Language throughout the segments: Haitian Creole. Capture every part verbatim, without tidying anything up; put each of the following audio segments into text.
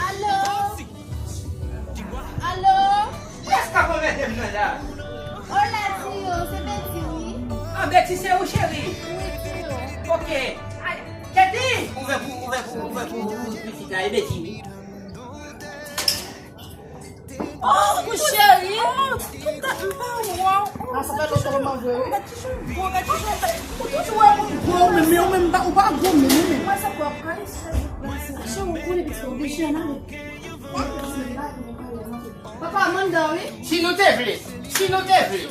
Alo? Alo? Prèske ap anmède m nan la. Hola, tio, se Betty, wi. Ah, Betty, se ou, cheri? Wi, tio. Ok. Ay, Betty! Ouvè pou, ouvè pou, ouvè pou, pou pitit la, e Betty, wi. Oh, mon cheri! Oh, tout dat m pa wè w. Ah, sa fè lontan m pa wè w. Gad ki jan w gwo, gad ki jan w... Ou toujou wè moun gwo, men, men ou menm pa, ou pa gwo menm, ou menm. Mwen, se kwa, cheri, ou konnen pitit ou deja nan. Papa, Amanda, wi. Si nou te vle, si nou te vle.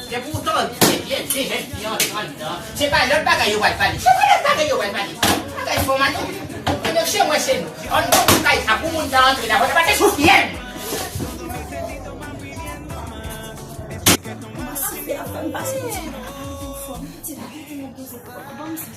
Depi w tande byen, byen, byen, byen antre anndan, se pa lòt bagay yo pral pale. Se pa lòt bagay yo pral pale. Bagay fòmatè. Ebyen, se mwen, se nou. Ann bon pou kay sa, pou moun ta antre la, fò ta pase sou pye m. Mwen santi ap fè m pase yon ti bagay pou fò m. Ti bagay ki nan poze kò, ban m sa.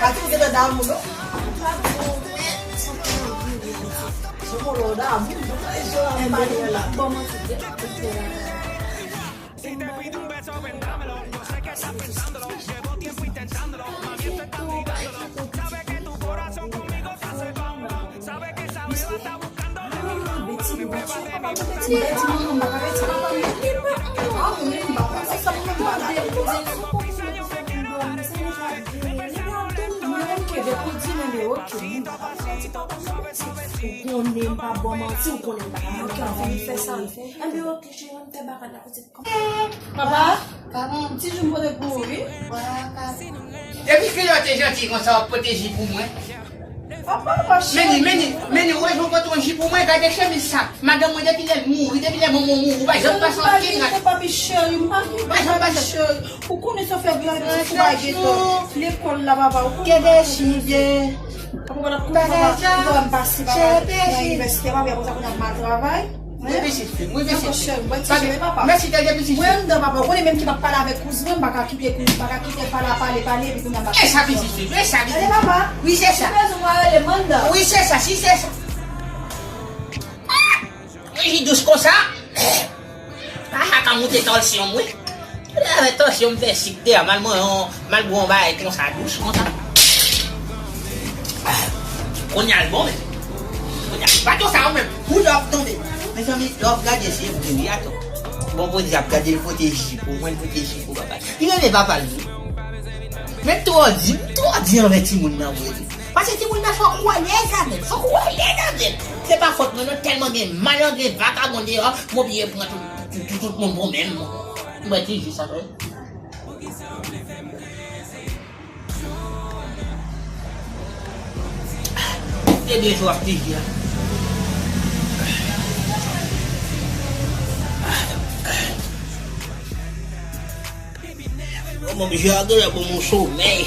Pati ou te nan damou, non? Se yon lò damou, nou pa yon jan ap pale la. Ou konnen m pa bon manti, ou konnen m pa bon manti. Ok, anfen, li fè sa, li fè. Enben, ok, cheri, ann fè baka la, pitit. Papa, papa, ti jou m pote pou ou, wi. Depi kilè w te janti konsa, w ap pote ji pou mwen? Papa, pa cheri. Meni, meni, meni, ou bezwen pote yon ji pou mwen? Gade chemiz sa. Madanm mwen, depi lè l mouri, depi lè manman w mouri, ou pa janm pase yon ti rad. Papa, cheri, m pa gen, pa janm pase, cheri. Ou konnen sa fè gradis pou bagay lekòl la, papa. Ou konnen sa fè gradis. Papa, papa, papa, m pase, papa, nan inivèsite, papa, apre sa, kounye a m al travay. Wi, pitit fi m, wi, pitit fi m. Mèsi, tande, pitit fi m. Mwen anndan, papa, ou konnen menm ki p ap pale avèk kouzin mwen, m pa ka kite kouzin, m pa ka kite pale, pale, pale, epi kounye a m pa... E sa, pitit fi m, e sa, pitit fi m. Tande, papa. Wi, se sa. Si bezwen mwen rele, m anndan. Wi, se sa, si se sa. Mwen ji dous konsa. Ah, sa ka moute tansyon m, wi. Lè avè tansyon m fè sik deyò, m al manyen yon, m al bwè yon bagay konsa dous konsa. Ah, kounye a l bon, men. Kounye a, bato sa yo menm, pou Dòf tonbe. Mezanmi, Dòf gade se vre, wi, ato. Bon, pote ap gade l pote ji pou mwen, l pote ji pou papa. Li renmen papa l, wi. Men twò di, m twò di anvè timoun nan, vre. Paske timoun nan fòk ou alèz avè l, fòk ou alèz avè l. Se pa fòt mwen non, tèlman gen malandren vakabon deyò, m oblije pran tout, tout, tout, tout moun pou menm. Mwen ti jis sa, wi. Te de jou ap ti jis la. Bon, mwen jwe a gen lè bon, mwen somèy.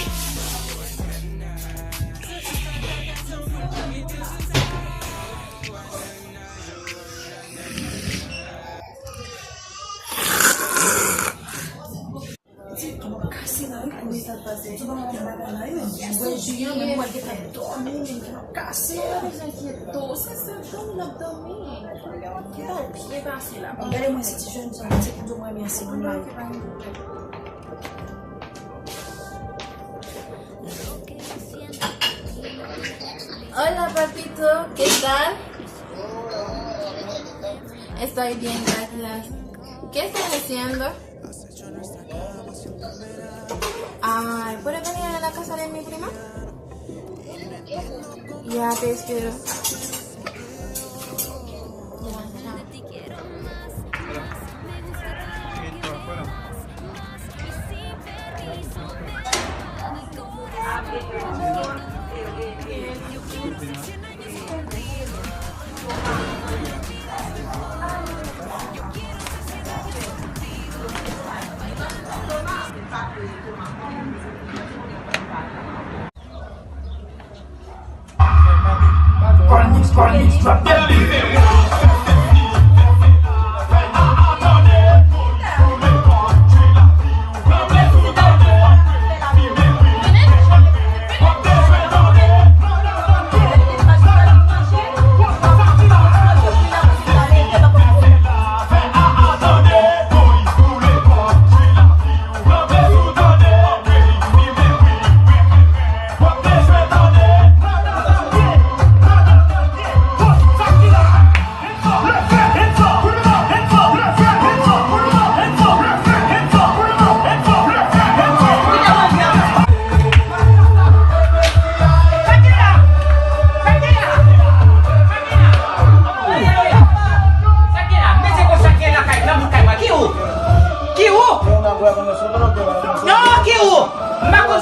Ti tou kase la wi, pou sa pase. Ti ba mwen bagay la yo. Mwen jwi an, men mwen gentan dòmi, men gentan kase. Ou pa bezwen enkyete w, se sèl dòmi l ap dòmi. Gentan byen pase la. Gade mwen se ti jèn jan, ti tou mwen renmen se moun la. Hola, papito, ¿qué tal? Estoy bien, gracias. ¿Qué estás haciendo? Ay, ¿puedes venir a la casa de mi prima? Ya, te espero. Ya, chao.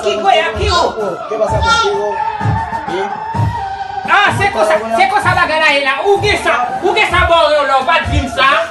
Ki goyap, ki ou? Ke pasa konte yo? E Ah, se konsa, se konsa bagay la ye la. Ou gen sa, ou gen sa bò w la, ou pa t di m sa.